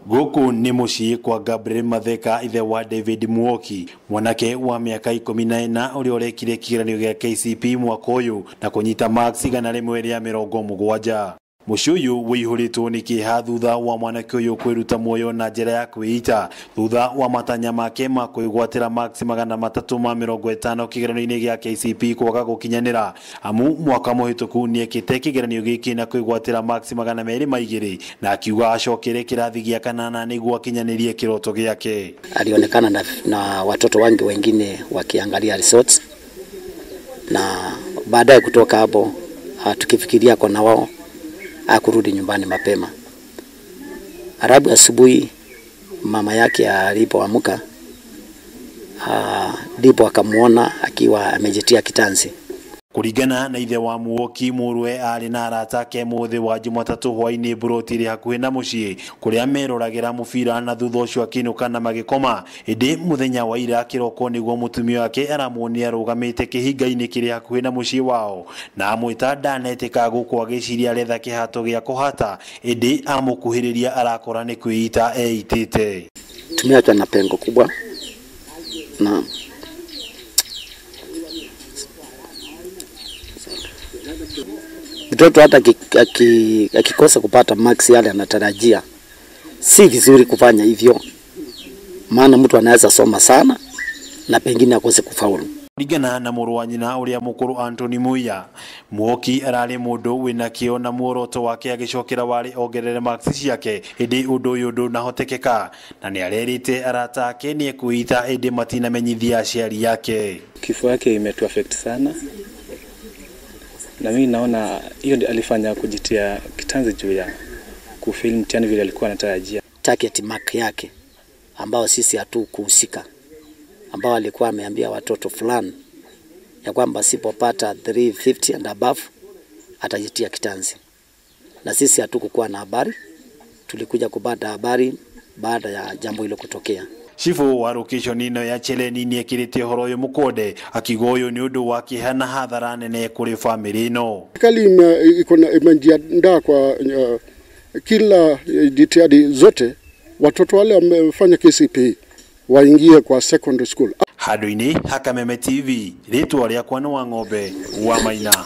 Gũkũ nĩ mũciĩ kwa Gabriel Matheka, ithe wa David Muoki, mwanake wa mĩaka 14 ũrĩa ũrekire kĩgeranio gĩa KCPE mwaka ũyũ na kũnyita marks 170. Mũciĩ ũyũ wĩihũrĩtwo nĩ kĩeha thutha wa mwanake ũyũ kwĩruta muoyo na njĩra ya kwĩita thutha wa matanya make ma kwĩgwatĩra marks 350 kĩgeranio-inĩ gĩa KCPE kwaga gũkinyanĩra, amu mwaka mũhĩtũku nĩekĩte kĩgeranio gĩkĩ na kwĩgwatĩra marks 202 na akiuga acokere kĩrathi gĩa kanana nĩguo akinyanĩrie kĩroto gĩake. Alionekana na watoto wangi wengine wakiangalia results, na baadaye kutoka hapo tukifikiria kona wao akurudi nyumbani mapema. Arabu asubuhi mama yake alipoamka, ndipo akamuona akiwa amejitia kitanzi. Kuringana na ithe wa Muoki, mũrũwe arĩ na arata ake mũthĩ wa Jumatatũ hwaĩ-inĩ mburoti ĩrĩ hakuhĩ na mũciĩ kũrĩa meroragĩra mũbira, na thutha ũcio akĩinũka na magĩkoma. Ĩndĩ mũthenya wa ira kĩroko nĩguo mũtumia wake aramuonia arũgamĩte kĩhinga-inĩ kĩrĩ hakuhĩ na mũciĩ wao, na amwĩta ndanetĩka gũkũ agĩciria aretha kĩhato gĩa kũhata, ĩndĩ amũkuhĩrĩria arakora nĩ kwĩita eitĩte. Tumeachwa na pengo kubwa na mtoto hata akikosa kupata marks yale anatarajia, si vizuri kufanya hivyo, maana mtu anaweza soma sana na pengine akose kufaulu. Kuringana na mũrũ wa nyina ũrĩa mũkũrũ Anthony Muia, Muoki ararĩ mũndũ wĩna kĩo na muoroto wake agĩcokera warĩ ongerere marks ciake, ĩndĩ ũndũ ũyũ ndũnahotekeka na nĩarerĩte arata ake nĩekwĩita, ĩndĩ matinamenyithia aciari ake. Kifo yake imetuaffect sana, na mimi naona hiyo ndio alifanya kujitia kitanzi juu ya kufail mtihani vile alikuwa anatarajia. Target mark yake ambao sisi hatukuhusika, ambao alikuwa ameambia watoto fulani ya kwamba sipopata 350 and above atajitia kitanzi, na sisi hatukukuwa na habari. Tulikuja kupata habari baada ya jambo hilo kutokea. Chifu wa location ino ya Cheleni nĩekĩrĩte ũhoro ũyũ mũkonde akiuga ũyũ nĩ ũndũ wa kĩeha na hathara nene kũrĩ famĩlĩ ĩno. Serikali imejiandaa kwa kila jitihada zote watoto wale wamefanya KCPE waingie kwa secondary school. Handũ-inĩ ha Kameme TV, rĩtwa rĩakwa nĩ Wang'ombe wa Maina.